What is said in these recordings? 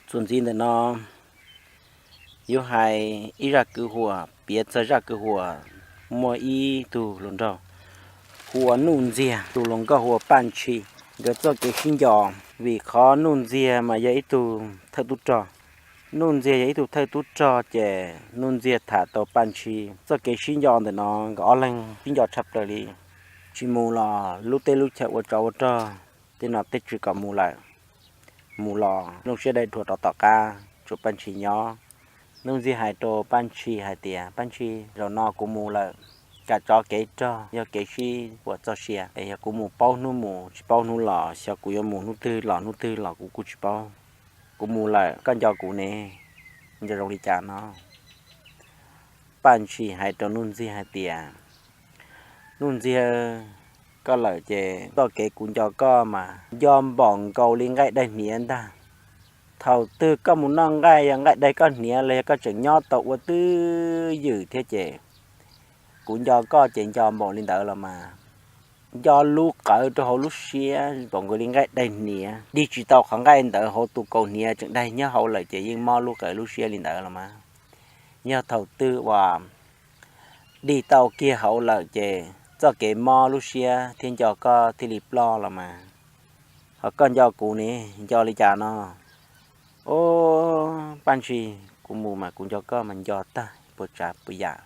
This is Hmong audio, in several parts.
Txuas ntxiv ntawm no yuav hais ib zaj kwv huam, piav txog zaj kwv huam. Muaj ib tug hluas nraug hu ua Nuj Ntxiag, tus hluas nkauj hu ua Paj Ntshis. Nkawd txoj kev sib nco, vim qhov Nuj Ntxiag mas yog ib tug thawj tub rog. Nuj Ntxiag yog ib tug thawj tub rog ces Nuj Ntxiag tham tau Paj Ntshis. Txoj kev sib nco ntawm no nkawd ob leeg sib nco tshaj plaws li. Tsis mus los lub teb lub chaw ua tsov ua rog, tej nom tej tswv kom mus lawm, mus los zoo siab dai dhuav rov tom qab, tshuav Paj Ntshis nyob. Nuj Ntxiag hais rau Paj Ntshis hais tias, Paj Ntshis, zaum no kuv mus lawm, kam tsov kev rog yog kev sib puas txoj sia es yog kuv mus paub hnub mus tsis paub hnub los, xyov kuv yuav mus hnub twg los hnub twg los kuv kuj tsis paub. Kuv mus lawm, koj nco kuv ne, nco zoo li cas no? Paj Ntshis hais rau Nuj Ntxiag hais tias, Nuj Ntxiag, koj lawm ces txoj kev kuv nco koj mas nco npaum nkaus li nqaij daig hniav ntag. Thaum twg koj mus noj nqaij, yog nqaij daig koj hniav los yog koj tseem nyob tau ua twj ywm thiab ces kuv nco koj ces nco npaum li ntawd los mas. Nco lub qawv rau hauv lub siab npaum nkaus li nqaij daig hniav, dig tsis tau qhov nqaij ntawd hauv tus kaus hniav tseem daig nyob hauv lawm ces yeej mob lub qawv lub siab li ntawd los mas. Yog thaum twg uas dig tau kiag hauv lawm ces txoj kev mob lub siab thiab nco koj thiaj li ploj los mas. Ho koj nco kuv ne, nco li cas no? Ub, Paj Ntshis, kuv mus mas kuv nco koj mas nco tag puas tsav puas yam.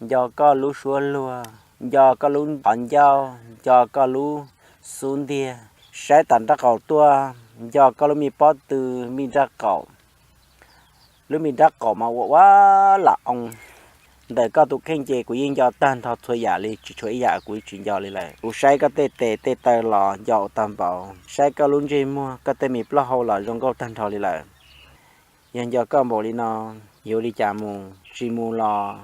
Nco koj lub suab luag, nco koj lub qhov ncauj, nco koj lub xub ntiag, saib tom nraub qaum tuaj, nco koj lub me pob tw, me nraub qaum. Lub me nraub qaum mas ua ua lam oo. Ntawm koj tus kheej ces kuv yeej nco tag nrho txhua yam li, tsis tshuav ib yam kuv tsis nco li lawm. Kuv saib koj tej tes tej taw los nco ua tag npaum, saib koj lub ntsej muag, koj tej me plaub hau los zoo nkauj tag nrho li lawm. Yog nco koj npaum li no, yuav li cas mus? Tsis mus los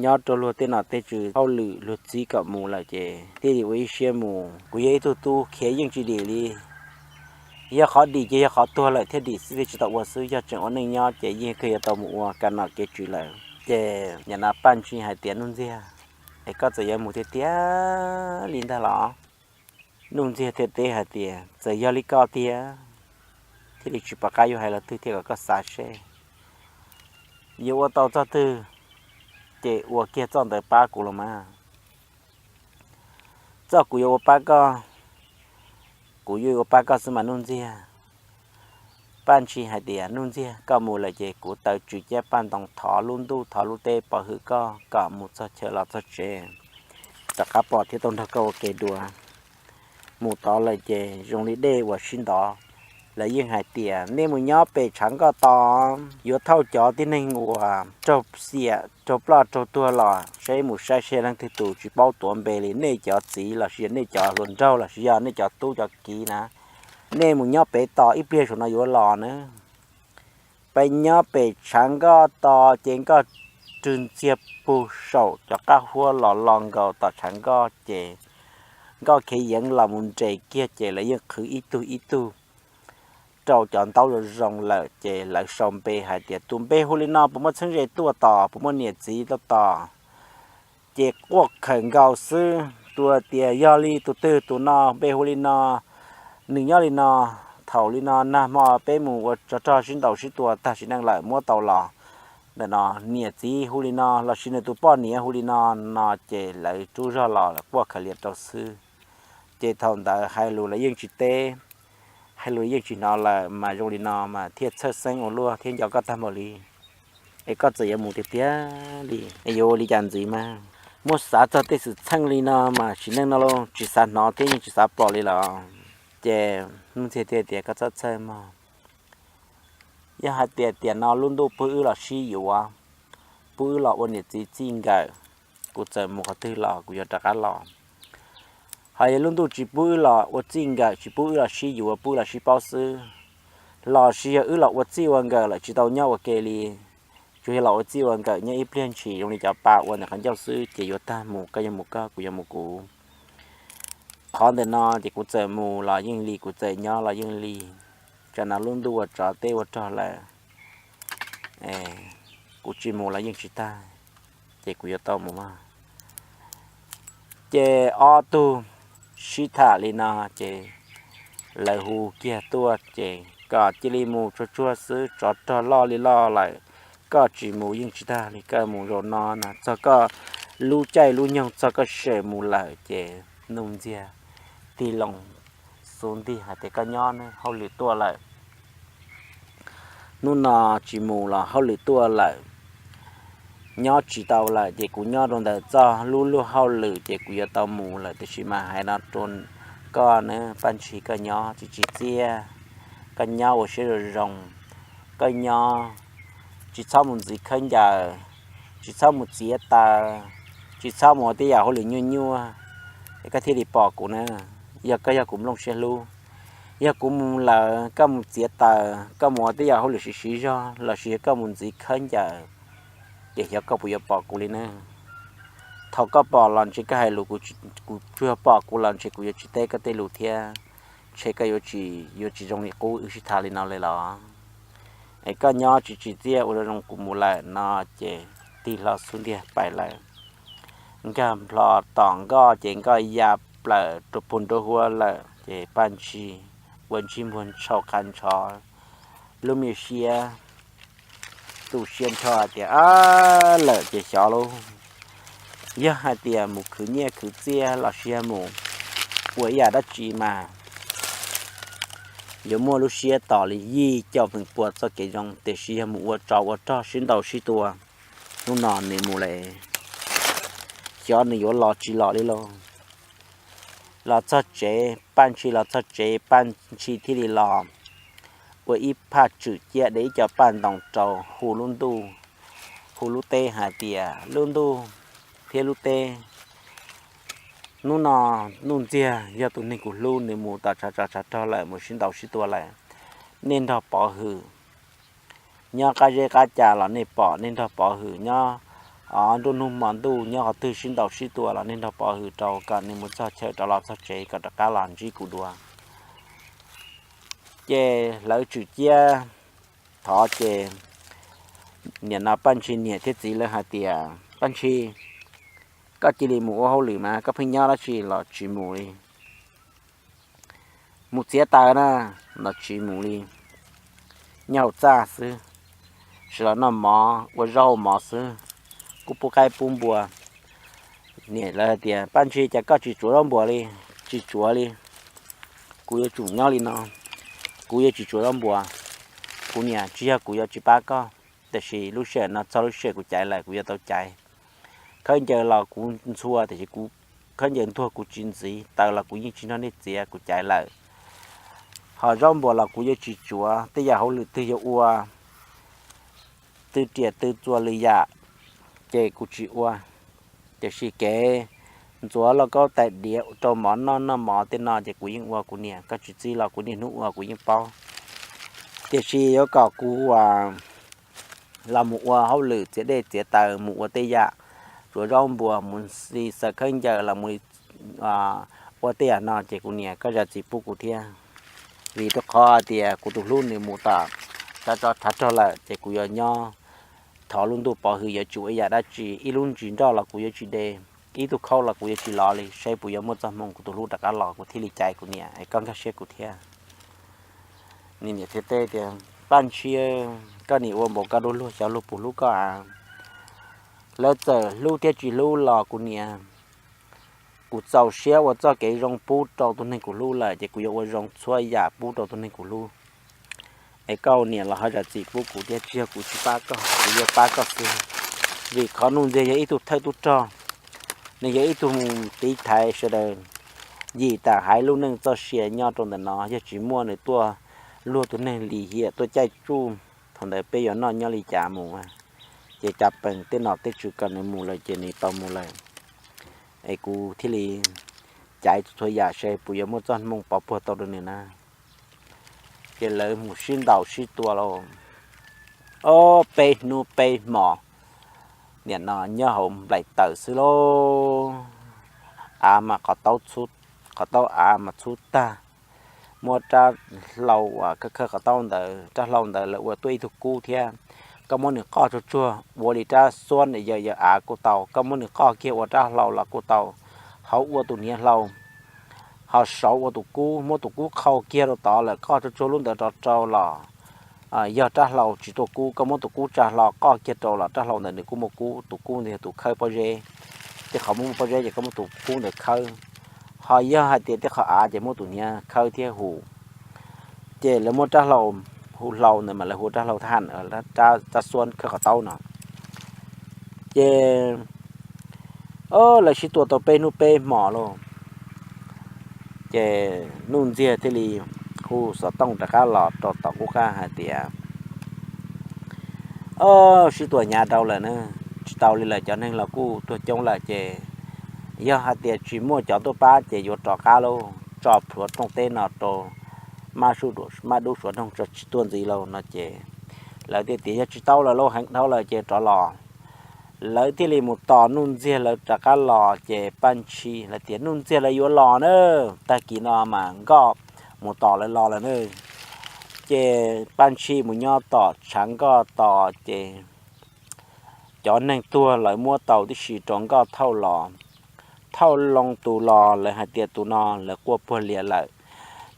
nyob rau luag tej nom tej tswv hauj lwm luag txib kom mus lawm ces thiaj li ua ib siab mus. Kuv yog ib tug tub khiav yeej tsis dim li. Yog qhov dim ces yog qhov tuag lawm thiaj dim xwb, thiaj tsis tau ua xwb. Yog tseem ua neej nyob ces yeej kawg yuav tau mus ua kev nom kev tswv lawm. Ces nim no Paj Ntshis hais tias, Nuj Ntxiag, es koj txawm yuav mus tiag tiag li ntag los? Nuj Ntxiag thiaj teb hais tias, Txawm yog li ko tiag thiaj li tsis pom qab yuav hais los twg thiab, kom koj xav seb yuav ua tau txoj twg ces ua kiag txoj ntawd pab kuv los mas. Txoj kuv yuav ua pab koj, kuv yuav ua pab koj xwb mas Nuj Ntxiag. Paj Ntshis hais tias, Nuj Ntxiag, koj mus lawm ces kuv taw tswm ciab paj ntoo thov lub ntuj thov lub teb pov hwm koj kom mus txog chaw los txog tsev, rov qab pom thiab tau nrog koj ua ke dua. Mus tod lawm ces zoo li dej uas sib ntov. Lawv yeej hais tias, Nej mus nyob pem tshav nkoj tos, yuav thauj cov tib neeg uas raug xiam raug ploj raug tuag los saib, mus saib seb leej twg tus tsis paub tuav npe li, nej cov txiv lossis yog nej cov hluas nraug lossis yog nej cov tub cov kiv na, nej mus nyob pem tos ib pliag saum no yuav los na. Peb nyob pem tshav nkoj tos ces nkoj rwg ntxiag pug saum cov qab huab los los nkaus tom tshav nkoj ces nkoj khiav yeev los mus nres kiag ces lawv yeej qhwv ib tug ib tug rau cov ntaub zoo zoo lawm ces lawv sau npe hais tias tus npe hu li no puas muaj txheeb ze tuaj tos, puas muaj niam txiv tuaj tos. Ces quaj khawm nkaus xwb, tus tias yog li tus twg tus no npe hu li no, nws nyob li no, thaum li no nag hmo peb mus ua tsov rog sib ntaus sib tua tag sim neej lawm muab tau los. Ntawm no niam txiv hu li no lossis nws tus poj niam hu li no, no ces lawv rub zog los quaj khawm lias rau xwb. Ces thaum ntawd hais lus lawv yeej tsis teb, hais lus yeej tsis hnov lawm mas zoo li no mas thiaj txhawj xeeb ua luaj thiab nco koj tag npaum li. Es koj txawm yuav mus tiag tiag li es yuav ua li cas ntxiv mas? Muab xav txog tej xwm txheej li no mas sim neej no los tsis xav hnov thiab yeej tsis xav pom li lawm. Ces Nuj Ntxiag thiaj tias, Koj txhob txhawj mog. Yog hais tias tiam no lub ntuj pub wb los sib yuav, pub wb los ua niam txiv txij nkawm, kuv txawm mus qhov twg los kuv yuav rov qab los. Ho yog lub ntuj tsis pub wb los ua txij nkawm, tsis pub wb los sib yuav, pub wb los sib paub xwb, lossis yog wb los ua txij ua nkawm lawm tsis tau nyob ua ke li, tsuas yog los ua txij ua nkawm nyob ib pliag ntshis zoo li cov pa ua ntawm qhov ncauj xwb ces yuav tag mus, koj yuav mus koj, kuv yuav mus kuv. Qhov ntawm no ces kuv txawm mus los yeej li, kuv txawm nyob los yeej li. Tsam no lub ntuj ua tsov teb ua rog lawm, kuv tsis mus los yeej tsis tag, ces kuv yuav tau mus mog. Ces ob tug sib tham li no ces lawv hu kiag tuaj ces kom cia li mus tsuag tsuag xwb, tsov rog loj li loj lawm, koj tsis mus yeej tsis tag li, koj mus zaum no no txog koj lub caij lub nyoog txog koj sem mus lawm ces Nuj Ntxiag tig loo xub ntiag hais tias koj nyob, hauj lwm tuaj lawm. Hnub no tsis mus los hauj lwm tuaj lawm, nyob tsis tau lawm ces kuv nyob rau ntawm txoj lub luag hauj lwm ces kuv yuav tau mus lawm, tiam sis mas hais no rau koj nawb Paj Ntshis, koj nyob tsis tsim txiaj, koj nyob ua siab zoo zoo, koj nyob tsis txhob mus ntxiv khaub ncaws, tsis txhob mus txiav taws, tsis txhob mus ua tej yam hauj lwm nyuaj nyuaj, es koj thiaj li pom kuv na. Yog koj yog kuv nplooj siab hlub, yog kuv mus lawm koj mus txiav taws, koj mus ua tej yam hauj lwm siv siv zog lossis yog koj mus ntxiv khaub ncaws, ces xyov koj puas yuav pom kuv li na. Thaum koj pom los ntshe koj hais lus, kuv tsuas pom kuv los ntshe kuv yuav tsis teb koj tej lus thiab, ntshe koj yuav tsis zoo li qub wb sib tham li no li los. Es koj nyob tsis tsim txiaj ua zoo zoo, kuv mus lawm no ces tig hlo xub ntiag pais lawm. Nkag plho tom nkoj ces nkoj ya plaws rau puag nraub huab lawm ces Paj Ntshis ua ntsej muag ntshau qab ntshov, lub me siab tu siab nrho hais tias ab lawm ces xyov lauj, yog hais tias mus khwv nyiaj khwv txiaj lossis yog mus ua ib yam dab tsi mas yuav muaj lub siab tos li yim caum feem pua txoj kev zoo, tiam sis yog mus ua tsov ua rog sib ntaus sib tua, hnub no nws mus lawm, xyov nws yuav los tsis los li lauj. Los txog tsev, Paj Ntshis los txog tsev, Paj Ntshis thiaj li los ua ib phaj tswm ciab de ib co paj ntoos rau hu lub ntuj, hu lub teb hais tias lub ntuj thiab lub teb, hnub no Nuj Ntxiag yog tus neeg kuv hlub, nws mus tom tshav tsov tshav rog lawm, mus sib ntaus sib tua lawm, nej nrog pov hwm. Nyob qab zeb qab ca los nej pom, nej nrog pov hwm. Nyob nruab hnub hmo ntuj nyob qhov twg sib ntaus sib tua los nej nrog pov hwm rau kom nws mus txog chaw rov los txog tsev kom rov qab los ntsib kuv dua. Ces hlawv tswm ciab thov ces nim no Paj Ntshis niam thiab txiv lawv hais tias Paj Ntshis, koj cia li mus ua hauj lwm mas, koj pheej nyob dab tsi los tsis mus li. Mus txiav taws na los tsis mus li, nyob hauv txaj xwb, sim los noj mov ua zaub ua mov xwb, kuj pub qaib pub npua. Niam lawv hais tias Paj Ntshis, cas koj tsis tsuav zaub npua li? Tsis tsuav li, kuv yuav tsum nyob li no, kuv yuav tsis tsuav zaub npua. Kuv niam, tsis yog kuv yuav tsis pab koj, tiam sis lub sij hawm no txog lub sij hawm kuv caiv lawm kuv yuav tau caiv. Khaub ncaws los kuv ntxhua tiam sis kuv, khaub ncaws ntuag kuv tsis ntxiv, taws los kuv yeej tsis nrog nej txiav, kuv caiv lawm. Ho zaub npua los kuv yuav tsis tsuav, tej yam hauj lwm twg yuav ua, twg riam twg txuas lwm yam ces kuv tsis ua. Tiam sis kev ntxuav lauj kaub tais diav rau mov noj, noj mov tej no ces kuv yeej ua kuv niam, koj tsis txib los kuv niaj hnub ua kuv yeej paub. Tiam sis yuav kom kuv los mus ua hauj lwm txiav dej txiav taws, mus ua tej yam tsuav zaub npua, mus li xaws khaub ncaws los mus ua tej yam no ces kuv niam koj zam txim pub kuv thiab. Vim rau qhov tias kuv tus hlub nws mus tom tshav tsov tshav rog lawm ces kuv yuav nyob thov lub ntuj pov hwm, yuav tsis ua ib yam dab tsi, ib lub ntsis nroj los kuv yuav tsis de, ib tug khaub los kuv yuav tsis lov li, saib puas yuav muaj txoj hmoo kuv tus hlub rov qab los kuv thiaj li caiv kuv niam, es koj nkag siab kuv thiab. Nws niam thiaj teb tias Paj Ntshis, koj nim ua npaum koj dua luag, xyov luag puas hlub koj a. Lawv txawm hlub thiab tsis hlub los kuv niam, kuv txaus siab ua txoj kev zoo pub rau tus neeg kuv hlub lawm ces kuv yuav ua zoo txhua yam pub rau tus neeg kuv hlub. Es koj niam los ho zam txim pub kuv thiab, tsis yog kuv tsis pab koj, kuv yuav pab koj xwb. Vim qhov Nuj Ntxiag yog ib tug thawj tub rog, nws yog ib tug mus tiv thaiv sawv daws yim tam haiv lub neej txoj sia nyob rau ntawm no, yog tsis muaj nws tuaj luag tus neeg lim hiam tuaj caij tsuj, thaum ntawd peb yuav noj nyob li cas mus? Ces cas peem tej nom tej tswv kom nws mus lawm ces nws tau mus lawm. Es kuv thiaj li caiv txhua yam seb puas yuav muaj txoj hmoo pov puag tau rau nws na. Ces lawv mus sib ntaus sib tua lauj, ob peb hnub peb hmo, nim no nyob hauv nplaim taws xwb lauj. Av mas qhov taub av mas txhub tag, muab rab hlau uas khawb khawb qhov taub ntawd, rab hlau ntawd lawv ua tuaj ib tug kub thiab. Koj muab nws qoj tsuag tsuag ua li rab xuab yawm yawm av kuj tau, koj muab nws qoj kiag ua rab hlau los kuj tau. Hauv ua tus hniav hlau, ho saud ua tus kub, muab tus kub qhau kiag rau tod lawm qoj tsuag tsuag lub ntawd rov rau los yog rab hlau tsis tuaj kub, koj muab tus kub tsa hlo qoj kiag rau los rab hlau ntawd nws kuj muaj kub, tus kub ntawd yog tus khawb pob zeb. Tej qhov muaj pob zeb ces koj muab tus kub ntawd khawb, ho yog hais tias tej qhov av ces muab tus hniav khawb thiab hu. Ces lawv muab rab hlau, hu hlau ntawd mas lawv hu rab hlau thab ham, rab xuab khawb qhov taub no. Ces lawv sib tua tau peb hnub peb hmo lauj, ces Nuj Ntxiag thiaj li hu xov tooj rov qab los rau tom qub qab hais tias, Ob, sib tua hnyav rau lawm na, tsis tau li lawm, cov neeg los kuj tuag coob lawm ces yog hais tias tsis muaj cov tuaj pab ces yuav rov qab lauj, tso plhuav rooj teb no rau mab dub suav noog tso tsis tuaj ntxiv lauj no ces lawv thiaj tias yog tsis tau lawm lauj, heev dhau lawm ces rov los. Lawv thiaj li mus tos Nuj Ntxiag lawv rov qab los ces Paj Ntshis lawv tias Nuj Ntxiag lawv yuav los na, tag kis no mas Nkoj mus tos lawv los lawm na. Ces Paj Ntshis mus nyob tom tshav nkoj tos ces cov neeg tuag lawv muab tau tib si rau Nkoj thauj los. Thauj loo tus los lawv hais tias tus no lawv quaj puag lias lawm,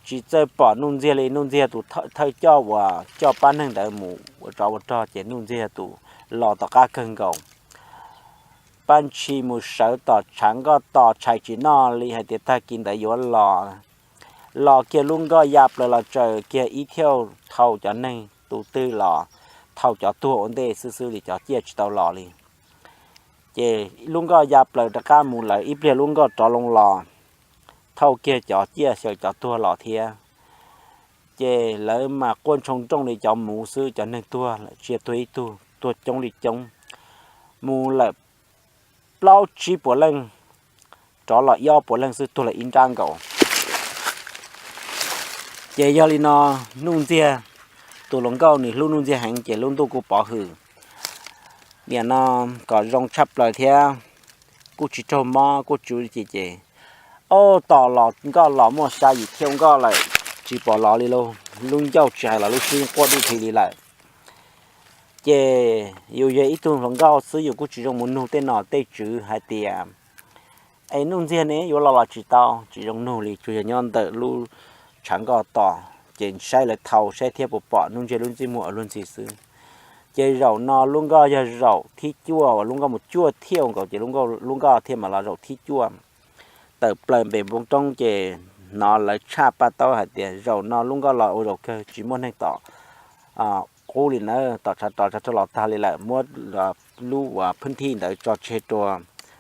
tsis txawj pom Nuj Ntxiag li. Nuj Ntxiag tus thawj coj uas coj pab neeg ntawd mus ua tsov ua rog ces Nuj Ntxiag tus los tom qab kawg nkaus. Paj Ntshis mus sawv tom tshav nkoj tos tshais tsis noj li hais tias tag kis ntawd yuav los. Los kiag lub nkoj ya plaws los tsaws kiag ib thiaj thauj cov neeg tus twg los thauj cov tuag ua ntej xwb xwb li, cov ciaj tsis tau los li. Ces lub nkoj ya plaws rov qab mus lawm ib pliag lub nkoj rov loo los thauj kiag cov ciaj xyaw cov tuag los thiab. Ces lawv mas quaj ntshoo nrooj li cov muv xwb, cov neeg tuag lawm tsis yog tuag ib tug, tuag coob li coob, mus lawm plaub tsib puas leej, rov los ib ob puas leej xwb, tuag lawm ib nrab nkaus. Ces yog li no Nuj Ntxiag tus hluas nkauj nws hlub Nuj Ntxiag heev ces lub ntuj kuj pov hwm. Nim no kom zoo tshaj plaws thiab kuj tsis raug mob kuj tsis ua li ces, o, tos los nkoj los muaj xya yim thiaj nkoj lawm tsis pom los li lauj, lub ncauj tsis hais los lub siab quaj duj phi li lawm. Ces yus yog ib tug hluas nkauj xwb yus kuj tsis zoo mus nug tej nom tej tswv hais tias es Nuj Ntxiag ne yuav los los tsis tau, tsis zoo nug li, tsuas yog nyob ntawm lub tshav nkoj tos ces saib lawv thau saib thiab puas pom Nuj Ntxiag lub ntsej muag ua luag ntxhi xwb. Ces zaum no lub nkoj yog zaum thib cuaj uas lub nkoj mus cuaj thiaj nkaus ces lub nkoj thiaj mam los zaum thib cuaj. Tawm plaws pem npoo roob ces hnov lawv tshaj paj taub hais tias zaum no lub nkoj los ua zaum kawg tsis muaj neeg tom qub li na, tom tshav rog los tag li lawm, muab lub uas phwb thij ntawd tso tseg rua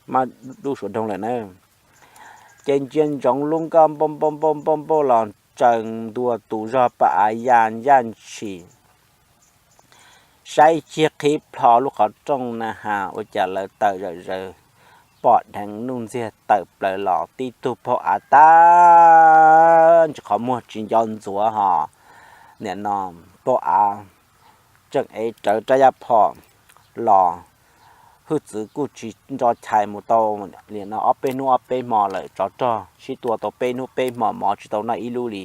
mab dub suav doog lawm na. Ces ntsia ntsoov lub nkoj npauj npauj npauj npauj npauj los tsaws ntua tus zog pas av ya ncaj ntshis. Saib ciag qhib plho lub qhov rooj na has ua cas lawv tawm zawm zaws pom dheev Nuj Ntxiag tawm plaws los tib tug paug av tag ntsis qhov muag tsis nco ntxuav ho. Nim no paug av tseem ev rawv rab yaj phom los, hwj txwv kuj tsis nco chais mus tau nim no ob peb hnub ob peb hmo lawm, tsov rog sib tua tau peb hnub peb hmo mov tsis tau noj ib lub li.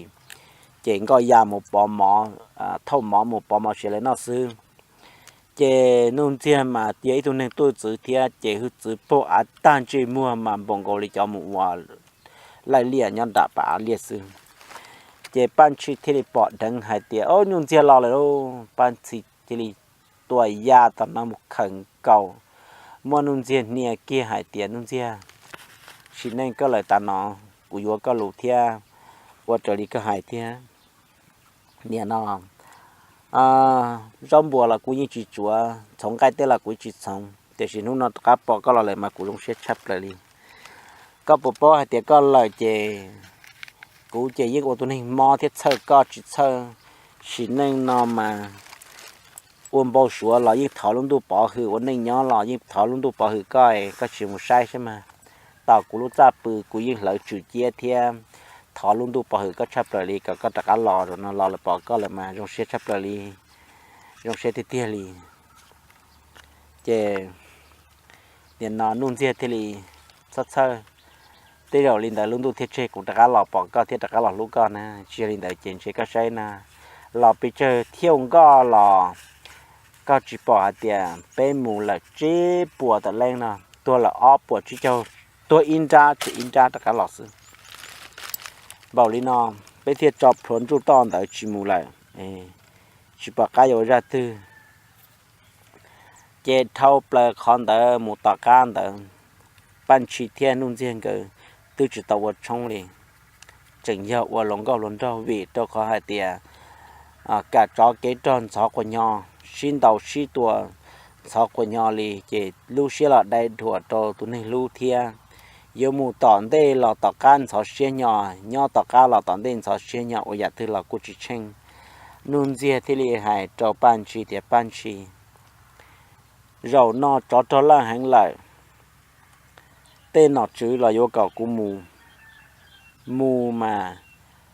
Ces nkoj ya mus pov mov, thauj mov mus pov mov siav lawv noj xwb. Ces Nuj Ntxiag mas yog ib tug neeg tuj txwv thiab ces hwj txwv paug av tag ntsej muag mas npaum nkaus li cov mus ua laij liaj nyob nram pas av liaj xwb. Ces Paj Ntshis thiaj li pom dheev hais tias, Ob, Nuj Ntxiag los lawm lauj. Paj Ntshis thiaj li tua ya tom no mus khawm nkaus, muab Nuj Ntxiag hnia kiag hais tias, Nuj Ntxiag, sim neej koj lawm tas no, kuv yuav koj lus thiab ua raws li koj hais thiab. Nim no zaub npua los kuv yeej tsis tsuav, txhoov nqaij tej los kuv tsis txhoov, tiam sis hnub no rov qab pom koj los lawm mas kuv zoo siab tshaj plaws li. Koj puas paub hais tias koj lawm ces kuv ces yeej ua tus neeg mob thiab txhawj koj tsis txhawj. Sim neej no mas ua npau suav los yeej thov lub ntuj pov hwm, ua neej nyob los yeej thov lub ntuj pov hwm koj, koj tsis mus saib saib mas. Tom kuv lub txaj pw kuv yeej hlawv tswm ciab thiab thov lub ntuj pov hwm koj tshaj plaws li kom koj rov qab los, zaum no los lawm pom koj lawm mas zoo siab tshaj plaws li, zoo siab tiag tiag li. Ces nim no Nuj Ntxiag thiaj li txhob txhawj, tej zaum li ntawd lub ntuj thiaj tseg kuv rov qab los pom koj thiab rov qab los hlub koj na. Tsis yog li ntawd ces ntshe koj saib na, los pes tsawg thiaj nkoj los koj tsis pom hais tias peb mus lawm tsib puas tawm leej no, tuag lawm ob puas tsib caug, tuag ib nrab tseg ib nrab rov qab los xwb. Npaum li no peb thiaj tso plhuav ntsuj toj ntawd tsis mus lawm, tsis pom qab yuav ua zaj twg. Ces dhau plaws qhov ntawd mus tom qab ntawd, Paj Ntshis thiab Nuj Ntxiag nkawd twb tsis tau ua tshoob li, tseem yog ua hluas nkauj hluas nraug vim rau qhov hais tias kam tsov kev rog ntxhov quas nyo, sib ntaus sib tua ntxhov quas nyo li ces lub siab los dai dhuam rau tus neeg hlub thiab. Yuav mus tom ntej los tom qab ntxhov siab nyo, nyob tom qab los tom ntej ntxhov siab nyo ua yam twg los kuj tsis tsheej. Nuj Ntxiag thiaj li hais rau Paj Ntshis tias, Paj Ntshis, zaum no tsov rog lawj heev lawm, tej nom tswv los yuav kom kuv mus, mus mas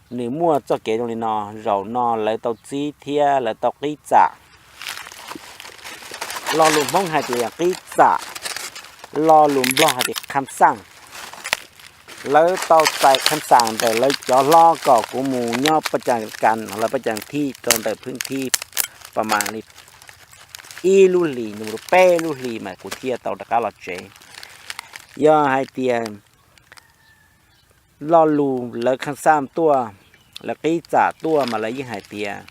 nws muaj txoj kev zoo li no. Zaum no lawv tau txib thiab lawv tau qib txam. Lo lus Hmoob hais tias qib txam, lo lus Nplog hais tias kham xaj. Lawv tau txais kham xaj ntawm lawv cov hlob kom kuv mus nyob paj cas kas lawv paj cas thib rau ntawm phwb thib pas mas li ib lub hlis mus rau peb lub hlis mas kuv thiaj tau rov qab los tsev. Yog hais tias lo lus lawv kham xaj tuaj, lawv qib txam tuaj mas lawv yeej hais tias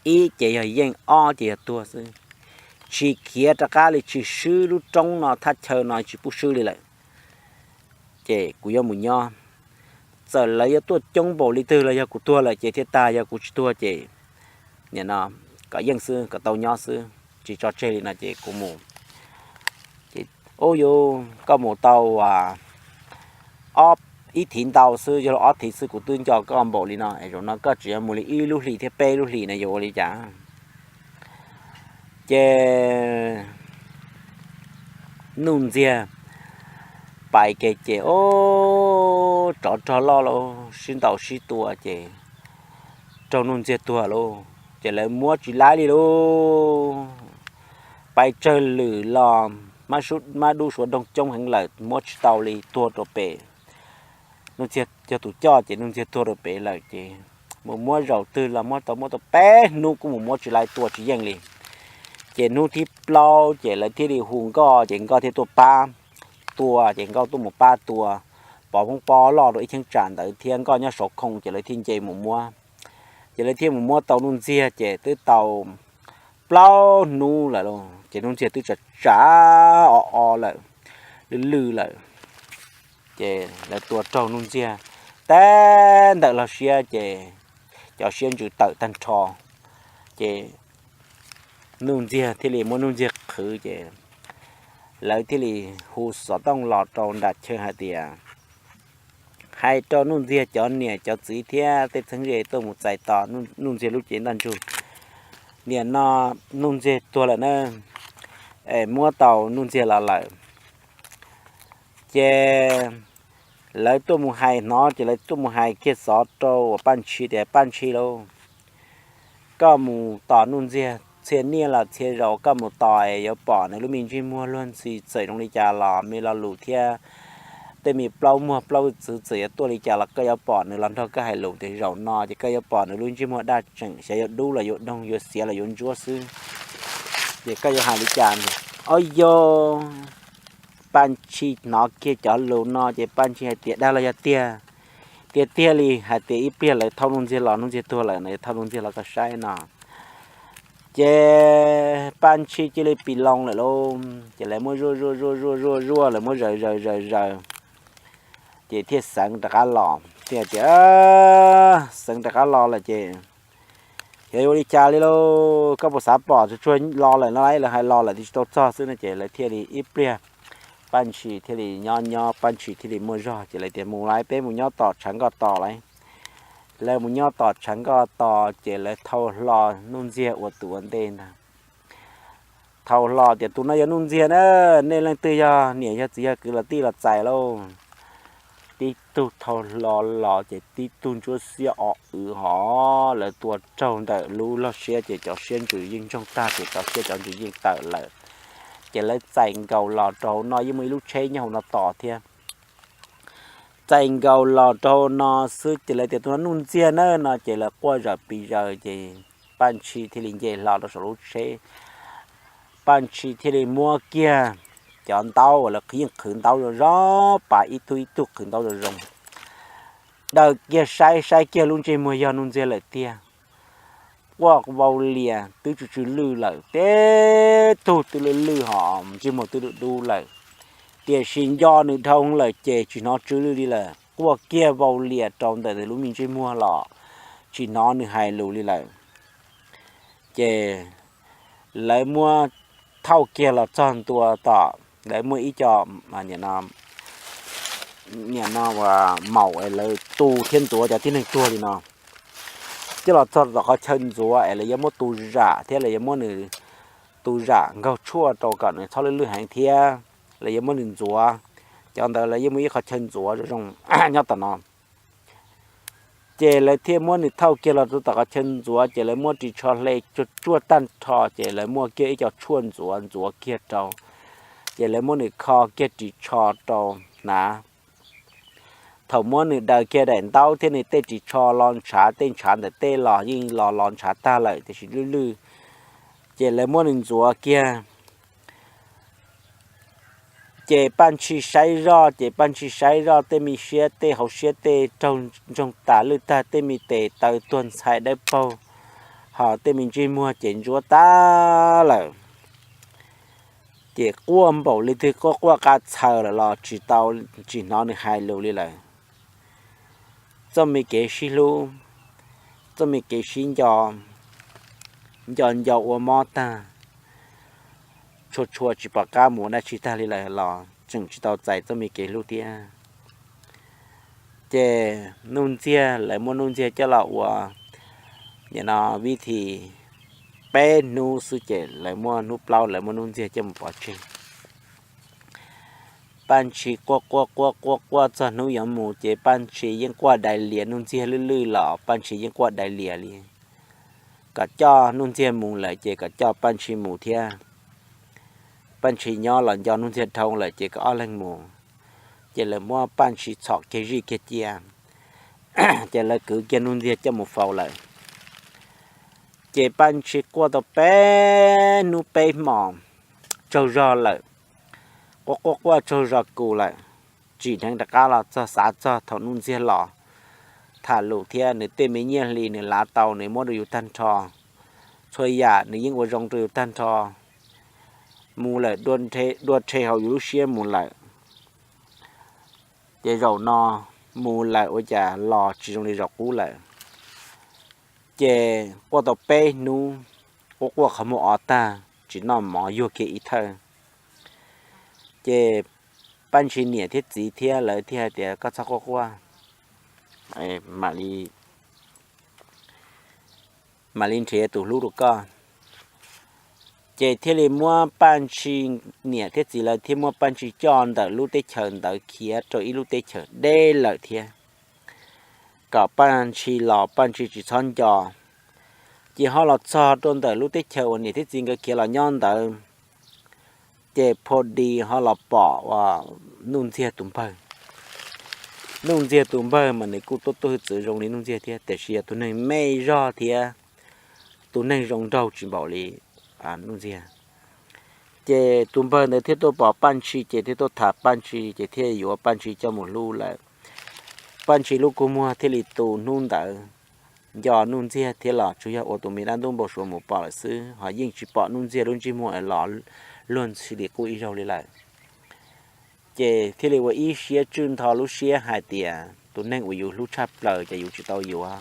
ib ces yog yeej, ob ces yog tuag xwb, tsis khiav rov qab li, tsis swb lub roob no thaj chaw no tsis pub swb li lawm. Ces kuv yuav mus nyob, txawm lawv yuav tuaj coob npaum li twg los yog kuv tuag lawm ces thiaj tag, yog kuv tsis tuag ces nim no kom yeej xwb, kom tau nyob xwb, tsis tso tseg li no ces kuv mus. Ces ub yuv, koj mus tau ob, ib thiv ntau xwb, yog ob thiv xwb kuv twb nco koj npaum li no es zaum no koj tseem yuav mus li ib lub hlis thiab peb lub hlis no yuav ua li cas? Ces Nuj Ntxiag pais ke ces ub, tsov rog loj lauj, sib ntaus sib tua ces raug Nuj Ntxiag tuag lauj, ces lawv muab tsis laib li lauj. Pais tsawg lwm los mab dub suav doog coob heev lawm muab tsis tau li, tuag rau pem. Nuj Ntxiag yog tus coj ces Nuj Ntxiag tuag rau pem lawm ces mus muab zaum twg los muab tau, muab tau peb hnub kuj mus muab tsis laib, tua tsis yeej li. Ces hnub thib plaub ces lawv thiaj li hu Nkoj ces Nkoj thiaj tuaj pab tua, ces Nkoj tuaj mus pab tua, pov Hmoob Pob loj rau ib cheeb tsam ntawd thiab Nkoj nyob saum khoo ces lawv thiaj nce mus muab. Ces lawv thiaj mus muab tau Nuj Ntxiag ces twb tau plaub hnub lawm lauj, ces Nuj Ntxiag twb tsav tsav o o lawm, lwj lwj lawm. Ces lawv tua raug Nuj Ntxiag tag, ntawm lub siab ces cov siab ntsws tawm tag nrho. Ces Nuj Ntxiag thiaj li muab Nuj Ntxiag qhwv ces lawv thiaj li hu xov tooj los rau nram chaw hais tias, hais rau Nuj Ntxiag cov niam cov txiv thiab tej txheeb ze tuaj mus txais tos Nuj Ntxiag lub cev ntaj ntsug. Nim no Nuj Ntxiag tuag lawm na, es muab tau Nuj Ntxiag los lawm. Ces lawv tuaj mus hais hnov ces lawv tuaj mus hais kiag xov rau uas Paj Ntshis tias, Paj Ntshis lauj, koj mus tos Nuj Ntxiag txhia niaj los txhia zaus, koj mus tos es yuav pom nws lub me ntsej muag luag ntxhi txawm zoo li cas los me lo lus thiab tej me plaub muag plaub txwv txawm yuav tuaj li cas los koj yuav pom nws los nrog koj hais lus tias zaum no ces koj yuav pom nws lub ntsej muag daj tseem xyov yuav dub los yuav doog, yuav xiav los yuav ntsuab xwb. Ces koj yuav hais li cas? Ob yog Paj Ntshis hnov kiag cov lus no ces Paj Ntshis hais tias, dag los yog tiag? Tiag tiag li, hais tias ib pliag lawv thauj Nuj Ntxiag los, Nuj Ntxiag tuag lawm no, yuav thauj Nuj Ntxiag los koj saib no. Ces Paj Ntshis cia li pis loo lawm lauj. Ces lawv muab zuaj zuaj zuaj zuaj zuaj zuaj, lawv muab zaws zaws zaws zaws, ces thiaj xeev rov qab los, thiaj tias, xeev rov qab los lawm ces yog yuav ua li cas li lauj? Koj puas xav pom? Tsuag tsuag los lawm no, lawv hais los lawm tiam sis tsis tau txog xwb no. Ces lawv thiaj li ib pliag Paj Ntshis thiaj li nyob nyob, Paj Ntshis thiaj li muaj zog ces lawv tias, mus lauj, peb mus nyob tom tshav nkoj tos lauj. Lawv mus nyob tom tshav nkoj tos ces lawv thau hlo Nuj Ntxiag ua tus ua ntej ntag. Thau hlo tias, tus no yog Nuj Ntxiag na, nej leej twg yog niam yog txiv yog kwv los tij los txais lauj. Tib tug thau hlo los ces tib tug ntsuab xiab o wv hov, lawv tua raug ntawm lub log siab ces cov siab ntsws yeej ntsoog tag ces cov siab cov ntsws yeej tawm lawm. Ces lawv txais nkaus los rau hauv no, yeej muaj ib lub tsheb nyob hauv no tos thiab. Txais nkaus los rau hauv no xwb ces lawv tias, tus no Nuj Ntxiag na no ces lawv quaj zawm pis zaws ces Paj Ntshis thiaj li nce hlo rau saum lub tsheb. Paj Ntshis thiaj li muab kiag cov ntaub uas lawv yeej qhwv ntaub zoo zoo, pab ib tug ib tug qhwv ntaub zoo zoo. daws kiag saib, saib kiag lub ntsej muag yog Nuj Ntxiag lawm tiag. Quaj vau lias twb tsw tsw lwj lawm, teb tug twb lwj lwj hos ntsej muag twb dub dub lawm. Tiam sis nco nws dhau lawm ces tsis hnov tsw lwj li lawm, quaj kiag vau lias rau ntawm nws lub me ntsej muag los tsis hnov nws hais lus li lawm. Ces lawv muab thauj kiag los txog ntua tom, lawv muaj ib co, nim no maum es lawv tu thiab ntxuav cov tib neeg tuag li no, coj los txog tom qhov chaw ntxuav es lawv yuav muab tu zam thiab lawv yuav muab nws tu zam nkaug tshuaj rau kom nws txhob lwj lwj heev thiab lawv yuav muab nws ntxuav. Cov ntawd lawv yeej muaj ib qhov chaw ntxuav zoo zoo nyob tom no. Ces lawv thiaj muab nws thauj kiag los rau tom qhov chaw ntxuav, ces lawv muab ris tsho hle tsuaj tag nrho, ces lawv muaj kiag ib co tshuaj ntxuav ntxuav kiag rau, ces lawv muab nws kho kiag ris tsho rau hnav. Thaum muab nws daws kiag daim ntaub thiab nws tej ris tsho los ntshav, tej ntshav ntawm tej los yeej los los ntshav tag lawm tiam sis lwj lwj, ces lawv muab nws ntxuav kiag. Ces Paj Ntshis saib zoj, ces Paj Ntshis saib zoj tej me siab, tej hauv siab tej raug ntsoog tas lwj tag, tej me tes taw tuag ntxhais dawb paug, hos tej me ntsej muag ces ntsuab tag lawm. Ces quaj npaum li twg quaj quaj qas txhaws lawm los tsis tau, tsis hnov nws hais lus li lawm. Txoj me kev sib hlub, txoj me kev sib nco, nco nco ua mob tag, tshua tshua tsis pom qab mus dab tsi tag li lawm los tseem tsis tau txais txoj me kev hlub thiab. Ces Nuj Ntxiag, lawv muab Nuj Ntxiag coj los ua, nim no vib thi peb hnub xwb ces lawv muab hnub plaub lawv muab Nuj Ntxiag coj mus pov tseg. Paj Ntshis quaj quaj quaj quaj quaj txog hnub yuav mus ces Paj Ntshis yeej quaj dai lias, Nuj Ntxiag lwj lwj los Paj Ntshis yeej quaj dai lias li. Kom coj Nuj Ntxiag mus lawm ces kom coj Paj Ntshis mus thiab. Paj Ntshis nyob los nco Nuj Ntxiag dhau lawm ces kom ob leeg mus. Ces lawv muab Paj Ntshis txhom kiag zij kiag cia, ces lawv kwv kiag Nuj Ntxiag coj mus faus lawm. Ces Paj Ntshis quaj tau peb hnub peb hmos tsaug zog lawm, quaj quaj quaj tsaug zog kus lawm, tsim dheev rov qab los txog, xav txog thaum Nuj Ntxiag los tham lus thiab nws tej me nyiaj hli nws lav tau nws muab rau yus tag nrho, txhua yam nws yeej ua zoo rau yus tag nrho. Mus lawm dua rhe hauv yus lub siab mus lawm. Ces zaum no mus lawm ua cas los tsis zoo li zaum qub lawm. Ces quaj tau peb hnub, quaj quaj qhov muag o tag tsis noj mov yuag kiag ib thawj. Ces Paj Ntshis niam thiab txiv thiab lawv thiaj hais tias koj txhob quaj quaj, mam li mam li nrhiav tus hlub rau koj. Ces thiaj li muab Paj Ntshis niam thiab txiv lawv thiaj muab Paj Ntshis coj ntawm lub teb chaws ntawd khiav rau ib lub teb chaws deb lawm thiab, kom Paj Ntshis los Paj Ntshis tsis txhob nco. Ces ho los txog rau ntawm lub teb chaws uas niam thiab txiv nkawd khiav los nyob ntawd, ces pho di ho los pom Nuj Ntxiag tus npawg. Nuj Ntxiag tus npawg mas nws kuj tuaj tuaj hwj txwv zoo li Nuj Ntxiag thiab tiam sis yog tus neeg me zog thiab tus neeg zoo nraug tsis npaum li Nuj Ntxiag. Ces tus npawg ntawd thiaj tuaj pom Paj Ntshis ces thiaj tuaj tham Paj Ntshis ces thiaj yuav Paj Ntshis coj mus hlub lawm. Paj Ntshis lub kua muag thiaj li tu hnub ntawd. Nco Nuj Ntxiag thiab los tsuas yog ua tus me dab ntub npau suav mus pom lawm xwb, ho yeej tsis pom Nuj Ntxiag lub ntsej muag los luag ntxhi li qub ib zaug li lawm. Ces thiaj li ua ib siab tswj nto lub siab hais tias tus neeg uas yus hlub tshaj plaws ces yus tsis tau yuav.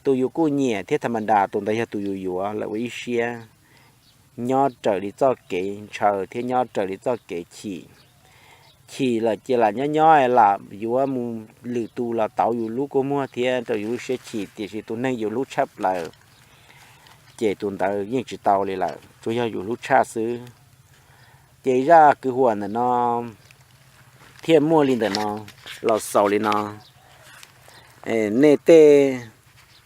Tus yus kuj nyiam thiab tham ma das tus ntawd yog tus yus yuav lawm ua ib siab, nyob raws li txoj kev ntshaw thiab nyob raws li txoj kev chim. Chim lawm ces lam nyob nyob lam yuav mus lwm tus los tauv yus lub kua muag thiab rau yus lub siab chim, tiam sis tus neeg yus hlub tshaj plaws ces tus ntawd yeej tsis tau li lawm, tsuas yog yus hlub tshaj xwb. Ces zaj kwv huam ntawm no thiaj muaj li ntawm no los xaus li no. Nej tej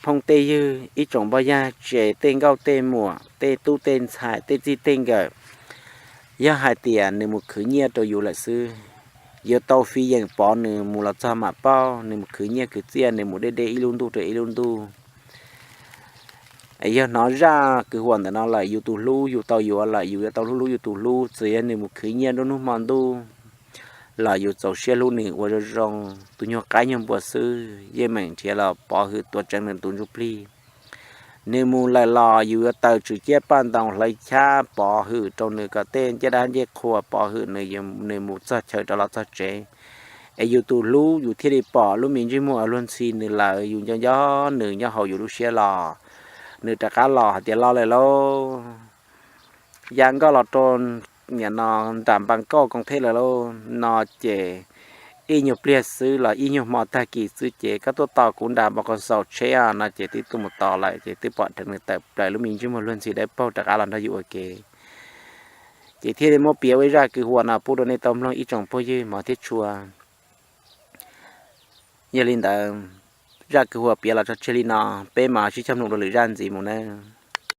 phooj tej ywg, ib tsoom npoj yaj tsev, tej nkauj tej muam, tej tub tej ntxhais, tej txij tej nkawm, yog hais tias nws mus khwv nyiaj rau yus lawm xwb, yuav tau fiv yeem pov nws mus los txog mam paub. Nws mus khwv nyiaj khwv txiaj, nws mus deb deb ib lub ntuj rau ib lub ntuj. Yog hnov zaj kwv huam ntawm no lawm, yus tus hlub yus tau yuav lawm, yus yuav tau hlub hlub yus tus hlub, txawm yog nws mus khwv nyiaj nruab hnub hmo ntuj, los yus txaus siab hlub nws ua zoo zoo. Tus nyuag qaib nyuag npua xwb yeej meem nrhiav los Pov Hwm tua tseev nws tus ntsuj plig. Nws mus lawm los yus yuav taws tswm ciab paj ntoo hlawv chab Pov Hwm rau nws kom tej ncej dab ncej qhua Pov Hwm nws, nws mus txog chaw rov los txog tsev. Es yus tus hlub yus thiaj li pom lub me ntsej muag luag ntxhi nws lawm, yus nco nco nws nyob hauv yus lub siab los. Nws rov qab los hais tias, Los lawm lauj, ya nkauj los rau nim no nram npas kauj koom thej lawm lauj. No ces ib nyuag pliag xwb los ib nyuag hmo tag kis xwb ces koj tuaj tos kuv nram npoo qhov xaus tsheb no ces twb tuaj mus tos lawm ces twb pom dheev nws tawm plaws lub me ntsej muag luag ntxhi dawb paug rov qab los nrog yus ua ke. Ces thiaj li muab piav ua ib zaj kwv huam no pub rau nej tau mloog ib tsoom phooj ywg hmov thiab tshua. Yog li ntawd, zaj kwv huam piav los tso tseg li no, peb mam sib cog mloog dua lwm zaj ntxiv mus nawb.